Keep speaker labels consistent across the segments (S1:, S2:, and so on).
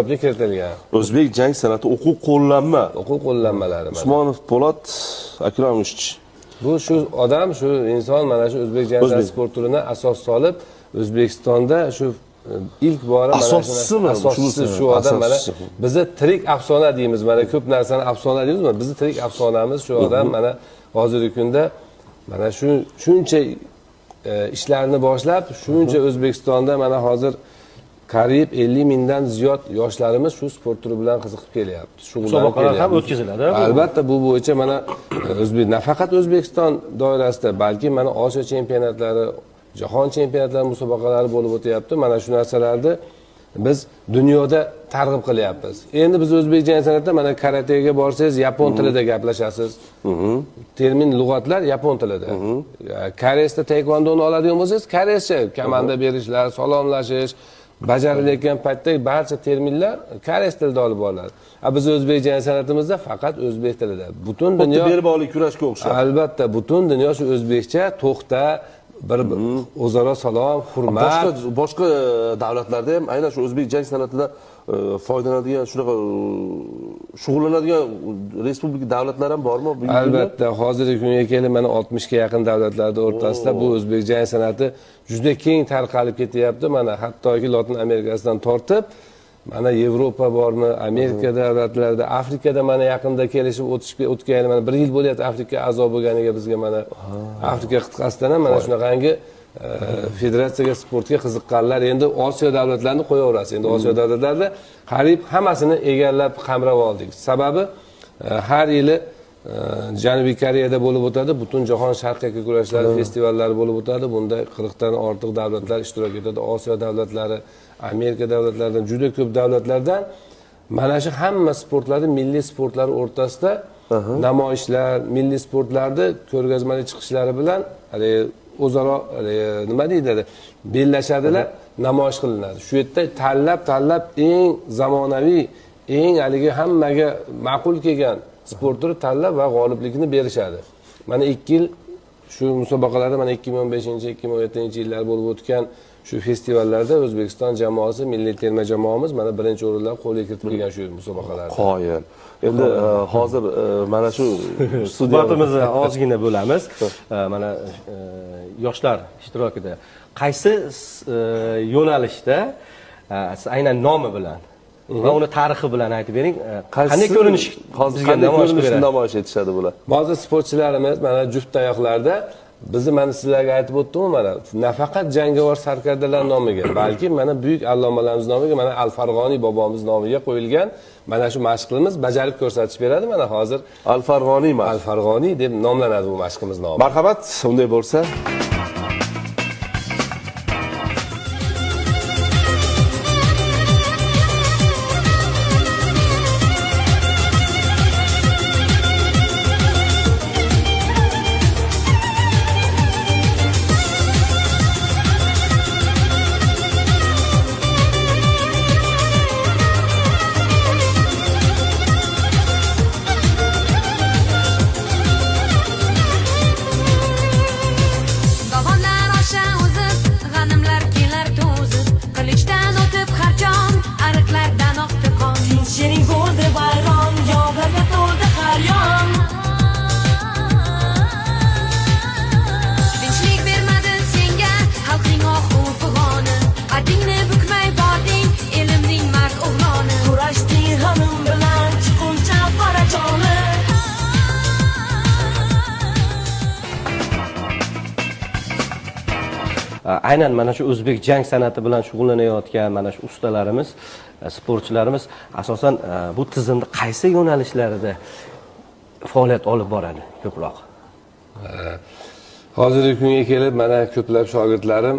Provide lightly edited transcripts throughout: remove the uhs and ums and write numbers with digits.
S1: Hisobga kiritilgan.
S2: O'zbek jang san'ati o'quv qo'llanma.
S1: O'quv qo'llanmalari.
S2: Usmonov Po'lat Akramovich.
S1: Bu shu odam, shu inson mana shu o'zbek jang san'ati sport turini asos solib, O'zbekistonda shu ilk bora asoschisi shu odam. Mana bizni tirik afsona deymiz, mana ko'p narsani afsona deymiz, mana bizni tirik afsonamiz shu odam. Mana hozirgi kunda mana shu shuncha ishlarni boshlab, shuncha O'zbekistonda mana hozir qariyb 50 mingdan ziyod yoshlarimiz shu sport turi bilan qiziqib kelyapti.
S3: Musobaqalar ham o'tkaziladi.
S1: Albatta bu bo'yicha mana nafaqat O'zbekiston doirasida, balki mana Osiyo chempionatlari, jahon chempionatlari musobaqalari bo'lib o'tyapti. Mana shu narsalarni biz dunyoda targ'ib qilyapmiz. Endi biz o'zbek jang san'atida mana karatega borsangiz yapon tilida gaplashasiz. Termin lug'atlar yapon tilida. Koreysda taekvondoni oladigan bo'lsangiz, koreyscha komanda berishlar, salomlashish bajarilayotgan paytda barcha terminlar koreys tilida olib boriladi. Biz o'zbek jang san'atimizda faqat o'zbek tilida. Butun dunyo
S2: belbog'li kurashga o'xshab.
S1: Albatta, butun dunyo shu o'zbekcha to'xta, bir o'zaro salom, hurmat.
S2: Boshqa davlatlarda ham aynan shu o'zbek jang san'atida foydalanadigan, shunaqa shug'ullanadigan respublika davlatlar ham bormi?
S1: Albatta, hozirgi kunga kelib mana 60 ga yaqin davlatlarda o'rtasida bu o'zbek jang san'ati juda keng tarqalib ketyapti. Mana hattoki Lotin Amerikasidan tortib, mana Yevropa bormi, Amerika davlatlarida, Afrikada mana yaqinda kelishib o'tgan, mana bir yil bo'lyapti Afrika a'zo bo'lganiga bizga, mana Afrika qit'asidan ham mana shunaqangi federatsiyaga, sportga qiziqqanlar. Endi Osiyo davlatlarini qo'yaverasiz. Endi Osiyo davlatlarida qariyb hammasini egallab qamrab oldik. Sababi har yili Janubiy Koreyada bo'lib o'tadi, butun jahon sharqi kurashlari festivallari bo'lib o'tadi. Bunda 40 dan ortiq davlatlar ishtirok etadi. Osiyo davlatlari, Amerika davlatlaridan, juda ko'p davlatlardan mana shu hamma sportlarni, milliy sportlar o'rtasida namoyishlar, milliy sportlarni ko'rgazmali chiqishlari bilan o'zaro nima deyiladi, bellashadilar, namoyish qilinadi. Shu yerda tanlab eng zamonaviy, eng haligi hammaga ma'qul kelgan sport turi tanlab va g'oliblikni berishadi. Mana 2 yil shu musobaqalarda, mana 2015-2017 yillar bo'lib o'tgan shu festivallarda O'zbekiston jamoasi, milliy terma jamoamiz mana birinchi o'rinlar qo'lga kiritib kelgan shu musobaqalarda.
S2: Qoyil. Endi hozir mana shu
S3: suhbatimizni ozgina bo'lamiz. Mana yoshlar ishtirokida qaysi yo'nalishda siz aynan nomi bilan va uni tarixi bilan aytib bering. Qanday ko'rinish
S2: bizga namoyish etishadi bular?
S1: Hozir sportchilarimiz mana juft tayoqlarda bizni, mana sizlarga aytib o'tdim, mana nafaqat jangovar sarkardalar nomiga, balki mana buyuk allomalarimiz nomiga, mana Al-Farg'oniy bobomiz nomiga qo'yilgan mana shu mashqimiz bajarib ko'rsatish beradi. Mana hozir
S2: Al-Farg'oniy mashq.
S1: Al-Farg'oniy deb nomlanadi bu mashqimiz nomi.
S2: Marhamat, unday bo'lsa.
S3: Aynan mana shu o'zbek jang san'ati bilan shug'ullanayotgan mana shu ustalarimiz, sportchilarimiz asosan bu tizimda qaysi yo'nalishlarida faoliyat olib boradi ko'proq?
S1: Hozirgi kunga kelib mana ko'plab shogirdlarim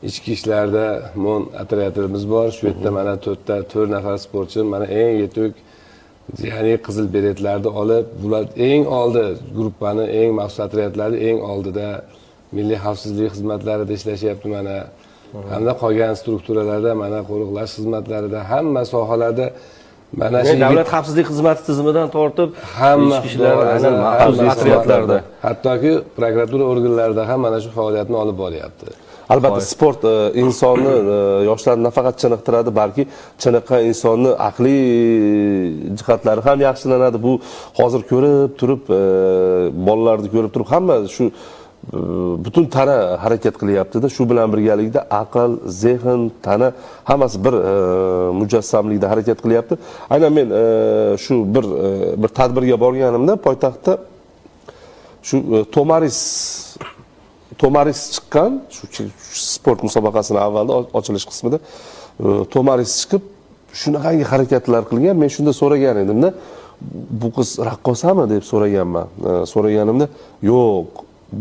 S1: ichki ishlarda MON otryadimiz bor. Shu yerda mana 4 nafar sportchi mana eng yetuk, ya'ni qizil beretlarni olib, bular eng oldi gruppani, eng maxsus otryadlarni eng oldida milliy xavfsizlik xizmatlarida ishlashyapti mana. Hamda qolgan strukturalarda, mana qo'riqlash xizmatlarida, hamma sohalarda mana shu
S3: davlat xavfsizlik xizmati tizimidan tortib
S1: hamma
S3: ishlar, aynan maxsus otryadlarda,
S1: hattoki prokuratura organlarida ham mana shu faoliyatni olib boryapti.
S2: Albatta, sport insonni, yoshlarni nafaqat chiniqtiradi, balki chiniqqan insonni aqliy jihatlari ham yaxshilanadi. Bu hozir ko'rib turib, bolalarni ko'rib turib hamma shu butun tana harakat qilyapti-da, shu bilan birgalikda aql, zehn, tana hammasi bir mujassamlikda harakat qilyapti. Aynan men shu bir tadbirga borganimda poytaxtda shu Tomaris chiqqan, shu sport musobaqasini avvalda ochilish qismida Tomaris chiqib shunaqangi harakatlar qilgan. Men shunda so'ragan edimda, bu qiz raqqosami deb so'raganman. So'raganimda, yo'q,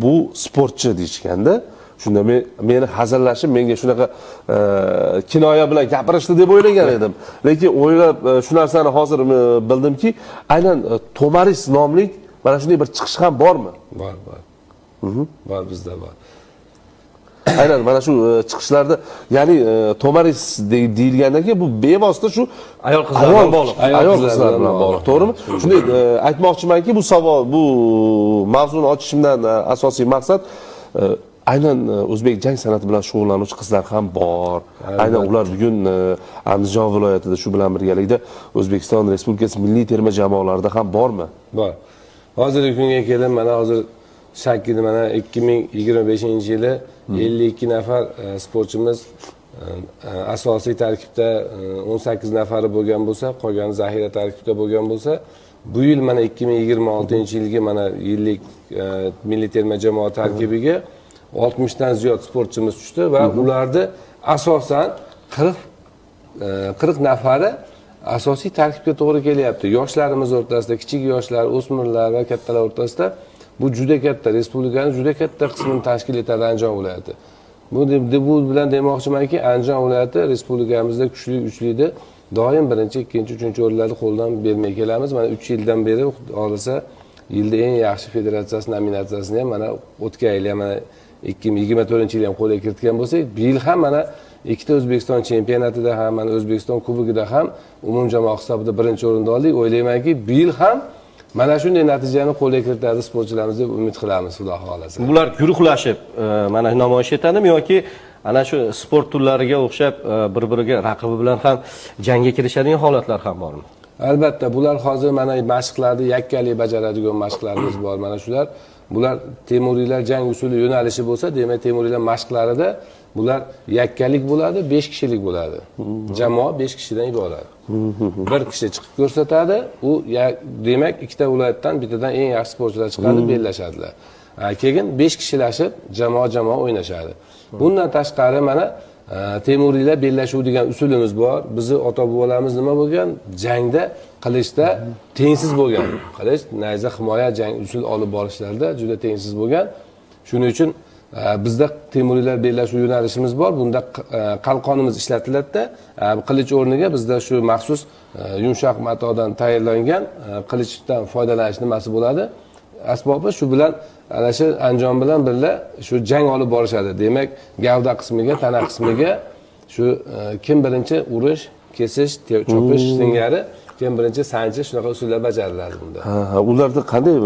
S2: bu sportchi deyishganda, shunda meni hazillashib, menga shunaqa kinoya bilan gapirishdi deb o'ylagan edim. Lekin o'ylab shu narsani hozir bildimki, aynan Tomaris nomli mana shunday bir chiqish ham bormi?
S1: Bor, bor. Bor, bizda bor.
S2: Aynan mana shu chiqishlarda, ya'ni Tomaris deyilgandan keyin bu bevosita shu
S3: ayol qizlar bilan bog'liq.
S2: Ayol qizlar bilan bog'liq, to'g'rimi? Shunday aytmoqchimanki, bu savol, bu mavzuni ochishimdan asosiy maqsad aynan o'zbek jang san'ati bilan shug'ullanuvchi qizlar ham bor. Aynan ular bugun Andijon viloyatida, shu bilan birgalikda O'zbekiston Respublikasi milliy terma jamoalarida ham bormi?
S1: Bor. Hozirgi kunga kelib mana hozir shakkidi mana 2025-yili 52 nafar sportchimiz asosiy tarkibda 18 nafari bo'lgan bo'lsa, qolgani zaxira tarkibda bo'lgan bo'lsa, bu yil mana 2026-yilgi mana yillik milliy terma jamoa tarkibiga 60 dan ziyod sportchimiz tushdi va ularni asosan 40 nafari asosiy tarkibga to'g'ri kelyapti. Yoshlarimiz o'rtasida, kichik yoshlar, o'smirlar va kattalar o'rtasida bu juda katta, respublikaning juda katta qismini tashkil etadi Andijon viloyati. Bu bilan demoqchimanki, Andijon viloyati respublikamizda kuchli uchlikda doim birinchi, ikkinchi, uchinchi o'rinlarni qo'ldan bermay kelamiz. Mana 3 yildan beri xohlasa yilda eng yaxshi federatsiyasi nominatsiyasini ham mana o'tgan yil ham mana 2024-yil ham qo'lga kiritgan bo'lsak, bu yil ham mana ikkita O'zbekiston chempionatida ham, mana O'zbekiston kubogida ham umumjamoa hisobida birinchi o'rinni oldik. O'ylaymanki, bu yil ham mana shunday natijani qo'lga kiritadi sportchilarimiz deb umid qilamiz, Xudo xohlasa.
S3: Bular guruhlashib mana namoyish etadimi yoki ana shu sport turlariga o'xshab bir-biriga raqibi bilan ham jangga kirishadigan holatlar ham bormi?
S1: Albatta, bular hozir mana mashqlarni yakkalik bajaradigan mashqlarimiz bor. Mana shular, bular Temuriylar jang usuli yo'nalishi bo'lsa, demak Temuriylar mashqlarida bular yakkalik bo'ladi, 5 kishilik bo'ladi. Jamoa 5 kishidan iborat. Bir kishi chiqib ko'rsatadi, u demak ikkita viloyatdan bittadan eng yaxshi sportchilar chiqadi, bellashadilar. Keyin 5 kishilashib jamoa o'ynashadi. Bundan tashqari mana Temuriylar bellashuv degan usulimiz bor. Bizi ota-bobolarimiz nima bo'lgan? Jangda, qilichda tengsiz bo'lgan. Qilich, nayza, himoya jang usul olib borishlarida juda tengsiz bo'lgan. Shuning uchun bizda Temuriylar bellashuv yo'nalishimiz bor. Bunda qalqonimiz ishlatiladida, qilich o'rniga bizda shu maxsus yumshoq matodan tayyorlangan qilichdan foydalanish nimasi bo'ladi? Asbobi shu bilan ana shu anjom bilan birga shu jang olib borishadi. Demak, gavda qismiga, tana qismiga shu kim birinchi urish, kesish, chopish singari kim birinchi sanchish, shunaqa usullar bajariladi bunda.
S2: Ha, ularda qanday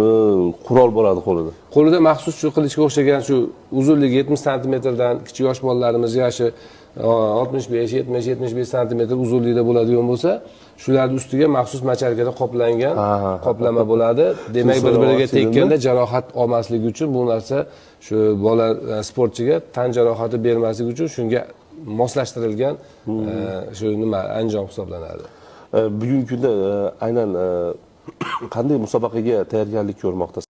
S2: qurol bo'ladi qo'lida?
S1: Qo'lida maxsus shu qilichga o'xshagan shu uzunligi 70 santimetrdan kichik yosh bolalarimiz yoshi 65, 70, 75 santimetr uzunlikda bo'ladigan bo'lsa, shularning ustiga maxsus macharkada qoplangan qoplama bo'ladi. Demak, bir-biriga tekkanda jarohat olmasligi uchun bu narsa shu bola sportchiga tan jarohati bermasligi uchun shunga moslashtirilgan shu nima anjom hisoblanadi.
S2: Bugungi kunda aynan qanday musobaqaga tayyorgarlik ko'rmoqdasiz?